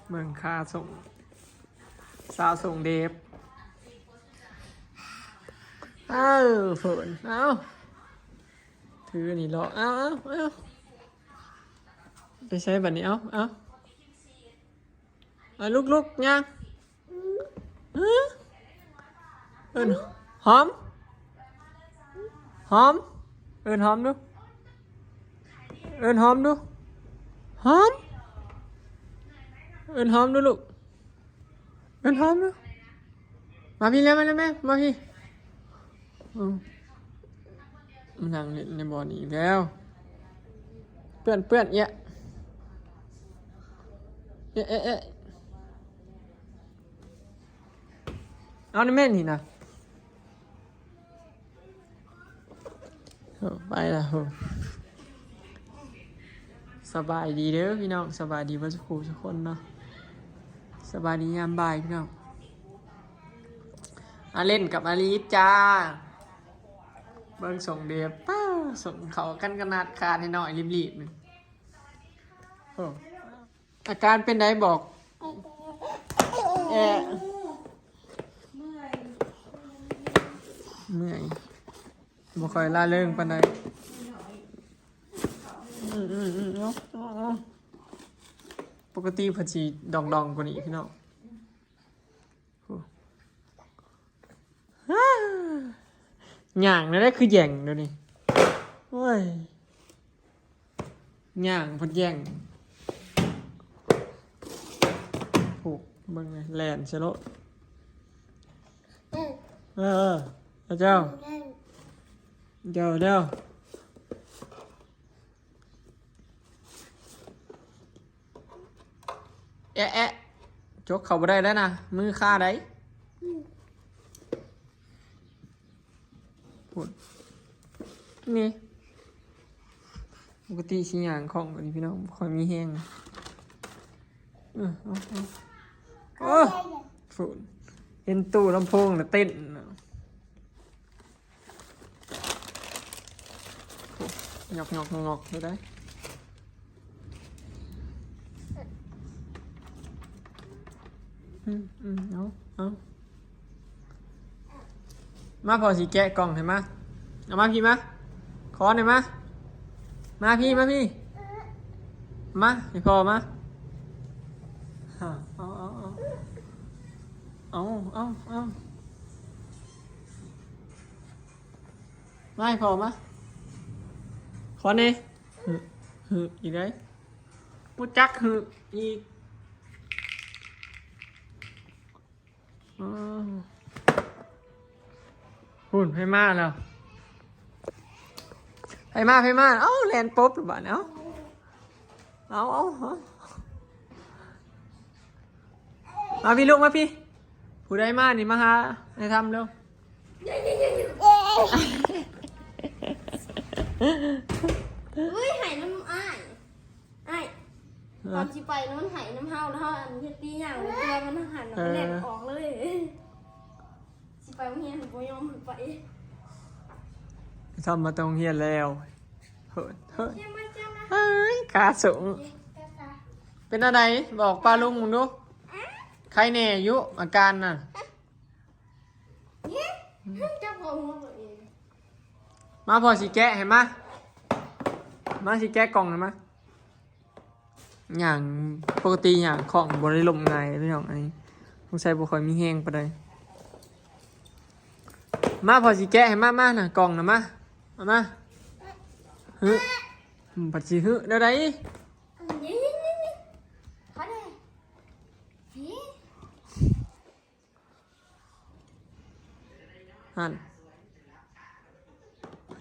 ເບິ່ງຄ່າສົ່ງ ສາວສົ່ງເດບ. ເອີ ເພິ່ນ ເອົາ ຖືອັນນີ້ເລາະ ເອົາ ເອົາ ເອົາ ໄປໃສບັດນີ້? ເອົາ ເອົາ ເອົາ ລຸກໆ ຍ່າງ ຮະ? ເອີ້ນຫອມ ຫອມ ເອີ້ນຫອມດູ ເອີ້ນຫອມດູ ຫອມ ເອີ້ນຫອມດູລູກ ເອີ້ນຫອມດູ. ມາພີ້ແລ້ວ ມາແລ້ວແມ່ ມາພີ້. ອືມ ມານັ່ງເຫຼັ້ນໃນບ່ອນນີ້ອີກແລ້ວ ເປື້ອນ ເປື້ອນ ເອະ ເອະ ເອະ ເອະ. ເອົານະແມ່ນີ້ນະ ໂອ້ ໄປລະ. ໂອ້ ສະບາຍດີເດີພີ່ນ້ອງ ສະບາຍດີເບິດສູ່ຄູ່ສູ່ຄົນເນາະ ສະບາຍດີຍາມບ່າຍພີ່ນ້ອງ. ອາເລັນກັບອາລີດຈ້າ ເບິ່ງສົ່ງເດບ ປ້າ ສົ່ງເຂົ້າກັນຂະໜາດ ຂານ້ອຍໆ ລີບໆ ນີ້. ໂອ້ ອາການເປັນໃດບອກ? ແອະ ເມື່ອຍ ບໍ່ຄ່ອຍລ່າເລີງປານໃດ. ອືມໆໆ ເອົາ ເອົາ ເອົາ ປົກກະຕິເພິ່ນຊິດອງໆກວ່ານີ້ພີ່ນ້ອງ. ໂອ້ ຍ່າງແນວໃດຄືແຫວ່ງດຽວນີ້ ໂອ້ຍ ຍ່າງເພິ່ນແຫວ່ງ. ໂອ້ ເບິ່ງແຫຼ້ນໃສ່ໂລດ. ເອີ ເອີ ເຈົ້າ ເຈົ້າ ເຈົ້າ. ແອະ ແອະ ຈົກເຂົ້າບໍ່ໄດ້ແລ້ວນະ ມືຄາໄດ໋. ພຸ້ນ ນີ້ ປົກກະຕິຊິຍ່າງຄ່ອງກວ່ານີ້ພີ່ນ້ອງ ບໍ່ຄ່ອຍມີແຮງ. ເອີ ເອົາ ເອົາ ໂອ້ ພຸ້ນ ເຫັນຕູ້ລຳໂພງລະເຕັ້ນ. ຫຍອກໆ ຫຍອກໆ ເລີຍໄດ໋. ອືມ ອືມ ເອົາ ເອົາ ມາ ພໍ່ຊິແກະກ່ອງໃຫ້ ມາ ເອົາມາພີ້ ມາ ຂໍແດ່ ມາ ມາພີ້ ມາພີ້ ມາ ໃຫ້ພໍ່ ມາ ເອົາ ເອົາ ເອົາ ເອົາ ເອົາ ເອົາ. ມາໃຫ້ພໍ່ມາ ຂໍແດ່. ຫຶ ຫຶອີກໄດ໋ ບໍ່ຈັກຫຶອີກ. ອໍ ພຸ້ນ ໃຜມາແລ້ວ ໃຜມາ ໃຜມາ. ເອົ້າ ແລ່ນປົບລະບາດນີ້ ເອົ້າ ເອົາ ເອົາ ເອົາ. ມາພີ້ລູກ ມາພີ້ ຜູ້ໃດມານີ້ ມາຫາອ້າຍທຳເດີ. ເອີຍ ໄຫ້ນຳອ້າຍ ອ້າຍ ຕອນຊິໄປນະ ມັນໄຫ້ນຳເຮົາ ແລ້ວເຮົາອັນເຮັດຕີຫຍັງ ເອີ ມັນຫັນ ເອີ ມັນແລ່ນອອກເລີຍ. ຊິໄປໂຮງຮຽນ ບໍ່ຍອມໃຫ້ໄປ. ທຳມາແຕ່ໂຮງຮຽນແລ້ວ. ເຮີ້ຍ ເຮີ້ຍ ເອີຍ ຂາສູງ ເປັນແນວໃດ? ບອກປ້າລຸງເບິ່ງດູ. ໄຄແນ່ຢູ່ ອາການນະ. ມາ ພໍ່ຊິແກະໃຫ້ ມາ ມາ ຊິແກະກ່ອງໃຫ້ ມາ. ຍ່າງ ປົກກະຕິຍ່າງຄ່ອງ ບໍ່ໄດ້ລົ້ມງ່າຍເດ້ພີ່ນ້ອງ ອັນນີ້ສົງໄສບໍ່ຄ່ອຍມີແຮງປານໃດ. ມາ ພໍ່ຊິແກະໃຫ້ ມາ ມານະ ກ່ອງນະ ມາ ເອົາມາ. ຫຶ ບັດຊິຫຶແນວໃດ? ຫັ້ນ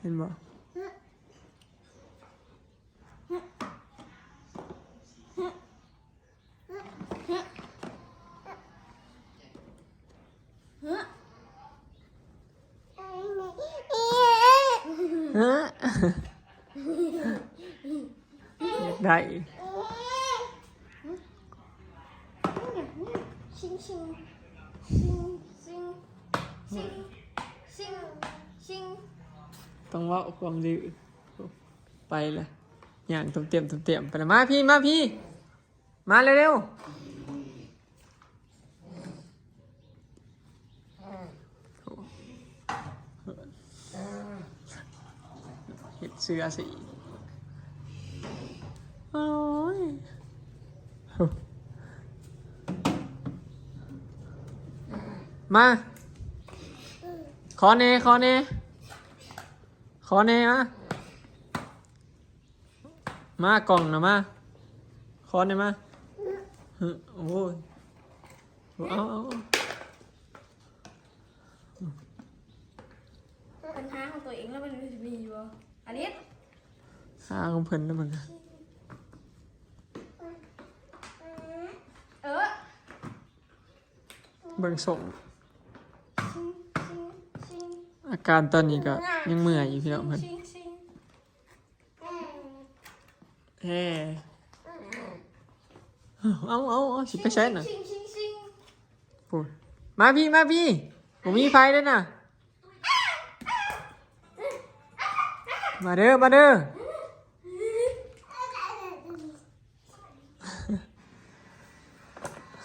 ເຫັນບໍ່? ຮະ ຢາກໄດ້ ຊິງ ຊິງ ຊິງ ຊິງ ຊິງ ຊິງ ຊິງ ຕ້ອງເວົ້າຄວາມດື້. ໄປລະ ຍ່າງຕົມຕຽມ ຕົມຕຽມໄປລະ. ມາພີ້ ມາພີ້ ມາເລັວໆ. ເສື້ອສີ ໂອ້ຍ ມາ ຂໍແດ່ ຂໍແດ່ ຂໍແດ່ ມາ ມາ ກ່ອງນະ ມາ ຂໍແດ່ ມາ ໂອ້ຍ ເອົາ ເອົາ ເອົາ. ເພິ່ນຫາຂອງຕົວເອງແລ້ວມັນຊິມີຢູ່ບໍ່? ອາລິດ ຫາຂອງເພິ່ນແລ້ວມັນ ເອີ ເບິ່ງສົ່ງ ອາການຕອນນີ້ກໍຍັງເມື່ອຍຢູ່ ພີ່ນ້ອງເພິ່ນ. ແຮ ເອົາ ເອົາ ເອົາ ຊິໄປໃສນະ? ພຸ້ນ ມາພີ້ ມາພີ້ ບໍ່ມີໃຜເດ້ນະ ມາເດີ ມາເດີ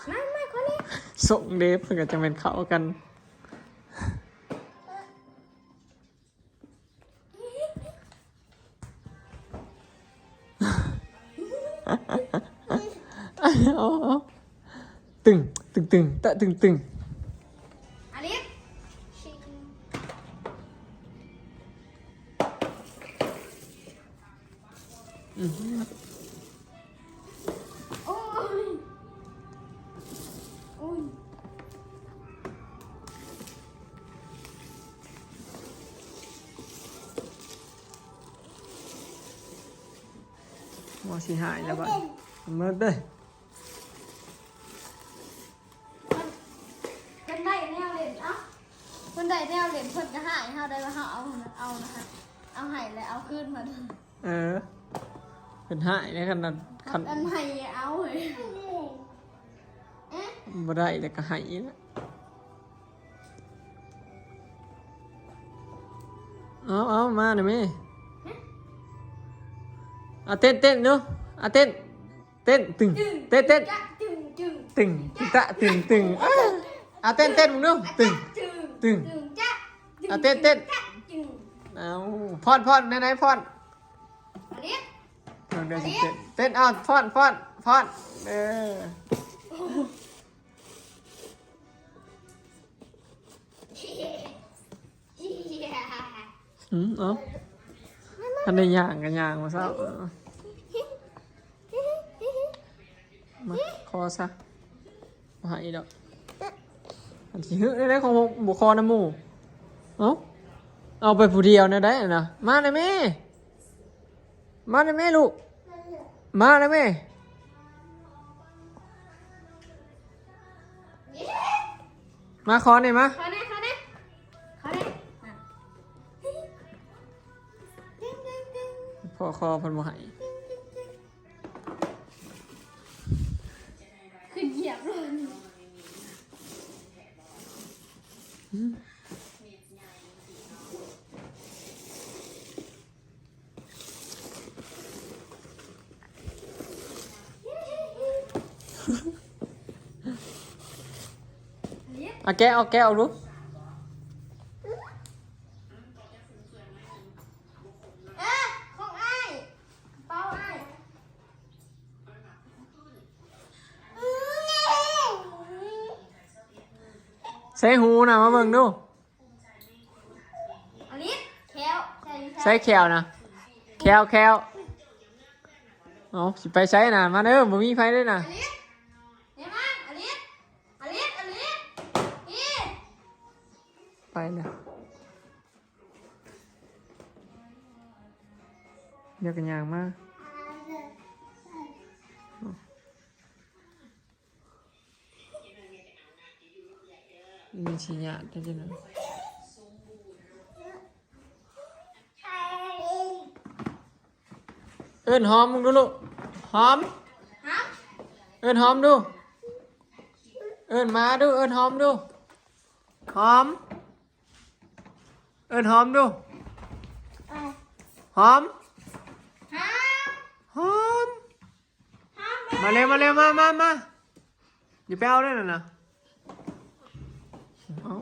ມາ ມາ ຄົນນີ້ ສົ່ງເດບ ເພິ່ນກໍຈັ່ງແມ່ນເຂົ້າກັນ. ເອົາ ເອົາ ຕຶງ ຕຶງ ຕຶງ ຕະ ຕຶງ ຕຶງ ອາລິດ ອືມ ໂອ້ຍ ໂອ້ຍ ວ່າຊິຫາຍແລ້ວບັດ ເໝິດເດ້. ເພິ່ນ ເພິ່ນໄດ້ແນວຫຼິ້ນ ເອົ້າ ເພິ່ນໄດ້ແນວຫຼິ້ນ ເພິ່ນກໍໃຫ້ເຮົາໄດ້ວ່າເຮົາເອົາ ເອົານະ ເອົາໃຫ້ແລ້ວເອົາຄືນເພິ່ນ. ເອີ ເພິ່ນໃຫ້ໃນຂະໜາດ ຄັນ ອັນໃຫ້ເອົາເຮີ້ຍ ບໍ່ໄດ້ແລ້ວກໍໃຫ້ອີກລະ. ເອົາ ເອົາ ມານະແມ່ ເອົາ ເຕັ້ນ ເຕັ້ນດູ ເອົາ ເຕັ້ນ ເຕັ້ນ ຕຶງ ຕຶງ ເຕັ້ນ ຕຶງ ຕຶງ ຕຶງ ຕຶງ ຕຶງ ຕຶງ ຕຶງ ຕຶງ ຕຶງ ຕຶງ ຕຶງ ຕຶງ ອ່າ ເຕັ້ນ ເຕັ້ນເບິ່ງດູ ຕຶງ ຕຶງ ຕຶງ ອ່າ ເຕັ້ນ ເຕັ້ນ ຕຶງ ອ່າ ເອົາ ຟ້ອນ ຟ້ອນ ແນວໃດ ຟ້ອນ ອັນນີ້ ເບິ່ງເດີ ຊິເຕັ້ນ ເຕັ້ນ ເອົາ ຟ້ອນ ຟ້ອນ ຟ້ອນ ເອີ ອືມ ເອົາ ຄັນໄດ້ຍ່າງກໍຍ່າງມາຊະ ເອົາ ມາ ຂໍຊະ ບໍ່ໃຫ້ດອກ ອັນຊິຫຶແນວໃດ ຂອງບໍ່ຂໍນຳໝູ່ ເອົາ ເອົາໄປຜູ້ດຽວແນວໃດນະ ມາແດ່ແມ່ ມາແດ່ແມ່ລູກ ມາແດ່ແມ່ ມາ ຂໍແດ່ ມາ ຂໍແດ່ ຂໍແດ່ ຂໍແດ່ ອ່ະ ພໍ່ຂໍເພິ່ນບໍ່ໃຫ້ ຂຶ້ນຢຽບເລີຍ. ເອົາແກະ ເອົາແກະອອກດູ. ເອີ ຂອງອ້າຍ ເປົາອ້າຍ. ໃສ່ຫູນະ ມາເບິ່ງດູ. ອັນນີ້ແຂ້ວ ໃສ່ ໃສ່ແຂ້ວນະ ແຂ້ວ ແຂ້ວ. ເອົາ ຊິໄປໃສນະ ມາເດີ ບໍ່ມີໃຜເດ້ນະ. ອັນນີ້ ມາ ອັນນີ້ ອັນນີ້ ອັນນີ້ ນີ້ ໄປນະ. ດຽວກໍຍ່າງມາ ມັນຊິຍາກແທ້ຈັ່ງໃດ. ເອີ້ນຫອມເບິ່ງດູລູກ ຫອມ ຫອມ ເອີ້ນຫອມດູ ເອີ້ນໝາດູ ເອີ້ນຫອມດູ ຫອມ. ເອີ້ນຫອມດູ ຫອມ ຫອມ ຫອມ ມາເລັວ ມາເລັວ ມາ ມາ ມາ ຢ່າໄປເອົາເດີນັ້ນນະ ເອົາ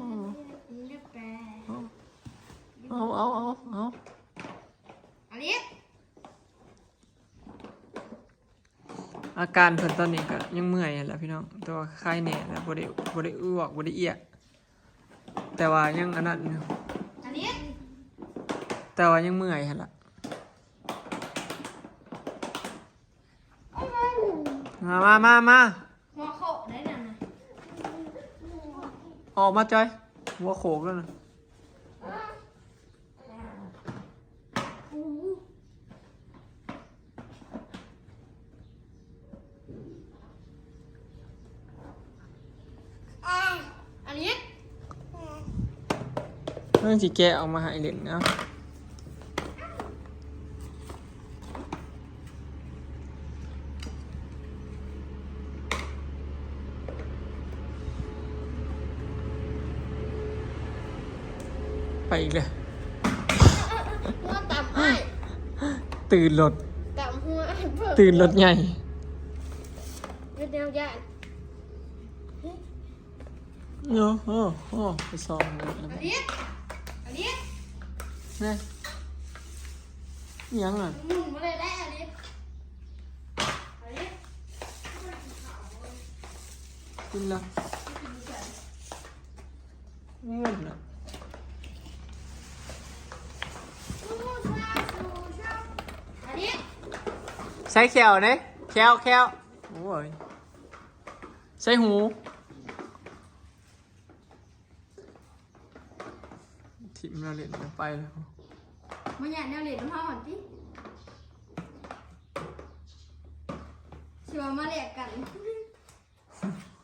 ເອົາ ເອົາ ເອົາ ເອົາ ອາລິ ອາການເພິ່ນຕອນນີ້ກໍຍັງເມື່ອຍຫັ້ນລະພີ່ນ້ອງ ແຕ່ວ່າຄາຍແນ່ແລ້ວ ບໍ່ໄດ້ ບໍ່ໄດ້ອວກ ບໍ່ໄດ້ເອຍ ແຕ່ວ່າຍັງອັນນັ້ນຢູ່ ອັນນີ້ ແຕ່ວ່າຍັງເມື່ອຍຫັ້ນລະ ມາ ມາ ມາ ມາ ຫົວໂຄກໄດ້ນັ້ນນະ ອອກມາຈອຍ ຫົວໂຄກແລ້ວນະ. ອັນນີ້ ມັນຊິແກະອອກມາໃຫ້ຫຼິ້ນເນາະ ໄປອີກແລ້ວ ຫົວຕຳອ້າຍ ຕື່ນລົດ ຕຳຫົວອ້າຍເບິ່ງ ຕື່ນລົດໃຫຍ່ ເຮັດແນວຢ້ານ ໂອ້ໂຫ ໄປສ່ອງເບິ່ງ ອາລິດ ອາລິດ ນະ ອີ່ຫຍັງຫັ້ນ ໝູນບໍ່ໄດ້ໄດ໋ ອາລິດ ອາລິດ ກິນລະ ເງິນນະ ອາລິດ ໃສ່ແຂ້ວເດ້ ແຂ້ວ ແຂ້ວ ໂອ້ຍ ໃສ່ຫູ ຖິ້ມແນວຫຼິ້ນໄປແລ້ວ ມາຫຍາດແນວຫຼິ້ນນຳເຮົາຫັ້ນຕິ ຊິວ່າມາແລກກັນ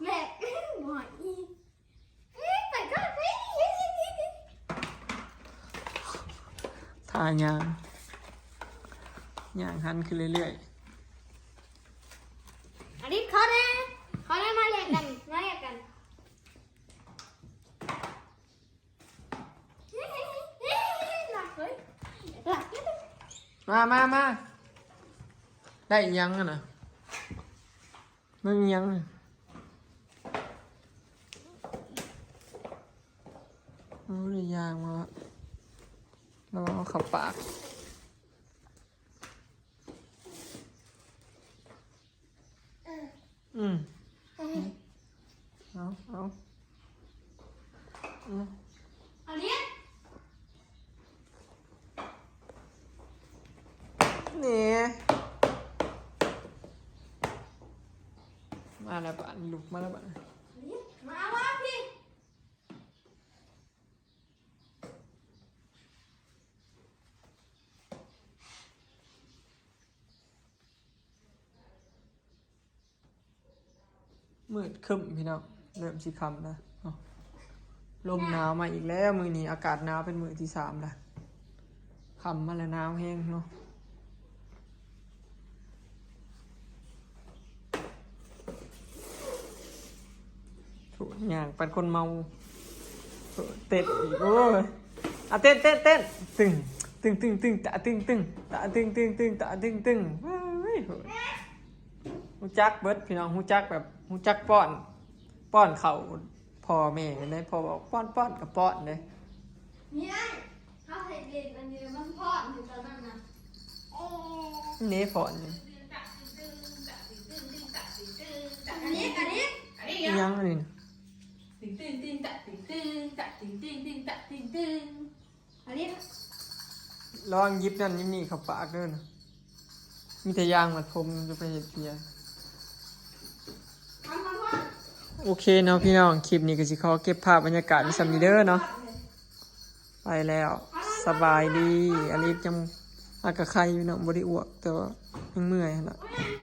ແລກ ບໍ່ໃຫ້ອີກ ເອີ ໄປກ່ອນ ທ່າຍ່າງ ຍ່າງຫັນຂຶ້ນເລື້ອຍໆ ອາລິດ ຂໍແດ່ ຂໍແດ່ ມາແລກກັນ ມາແລກກັນ. ມາ ມາ ມາ ໄດ້ອີ່ຫຍັງຫັ້ນນະ ມັນອີ່ຫຍັງຫັ້ນ ໂອ້ ໄດ້ຢ່າງມາ ລະວັງເອົາເຂົ້າປາກ. ອືມ ເອົາ ເອົາ ອືມ ອາລິດ ນີ້ ມາແລ້ວບາດນີ້ ລຸກມາແລ້ວບາດນີ້ ອາລິດ ມາ ມາພີ່. ມືດຄຶ້ມພີ່ນ້ອງ ເລີ່ມຊິຄ່ຳແລ້ວເນາະ ລົມໜາວມາອີກແລ້ວ ມື້ນີ້ອາກາດໜາວເປັນມື້ທີສາມແລ້ວ ຄ່ຳມາແລ້ວ ໜາວແຮງເນາະ. ໂອ້ ຍ່າງປານຄົນເມົາ ເຕັ້ນອີກ ໂອ້ຍ ອາ ເຕັ້ນ ເຕັ້ນ ເຕັ້ນ ຕຶງ ຕຶງ ຕຶງ ຕຶງ ຕະ ຕຶງ ຕຶງ ຕະ ຕຶງ ຕຶງ ຕຶງ ຕະ ຕຶງ ຕຶງ ເອີຍ ຮູ້ຈັກເບິດພີ່ນ້ອງ ຮູ້ຈັກແບບ ຮູ້ຈັກປ້ອນ ປ້ອນເຂົ້າພໍ່ແມ່ເດ້ ພໍ່ບອກປ້ອນ ປ້ອນ ກໍປ້ອນເດ້ ນີ້ອ້າຍ ເຮົາໃຫ້ຫຼິ້ນອັນນີ້ມັນຟ້ອນຢູ່ຕອນນັ້ນນະ ນີ້ຟ້ອນນີ້ ອັນນີ້ ອັນນີ້ ອັນນີ້ຫຍັງອັນນີ້ ຕຶງ ຕຶງ ຕຶງ ຕະ ຕຶງ ຕຶງ ຕະ ຕຶງ ຕຶງ ຕຶງ ຕະ ຕຶງ ຕຶງ ອັນນີ້ ລະວັງຫຍິບນັ້ນຫຍິບນີ້ເຂົ້າປາກເດີນະ ມີແຕ່ຢາງມັດຜົມ ຈະໄປເຮັດເພຍ. ໂອເຄເນາະພີ່ນ້ອງ ຄລິບນີ້ກໍຊິຂໍເກັບພາບບັນຍາກາດໄວ້ສ່ຳນີ້ເດີເນາະ ໄປແລ້ວ ສະບາຍດີ. ອາລິດຍັງ ອາ ກະໄຄຢູ່ເນາະ ບໍ່ໄດ້ອວກ ແຕ່ວ່າຍັງເມື່ອຍຫັ້ນລະ.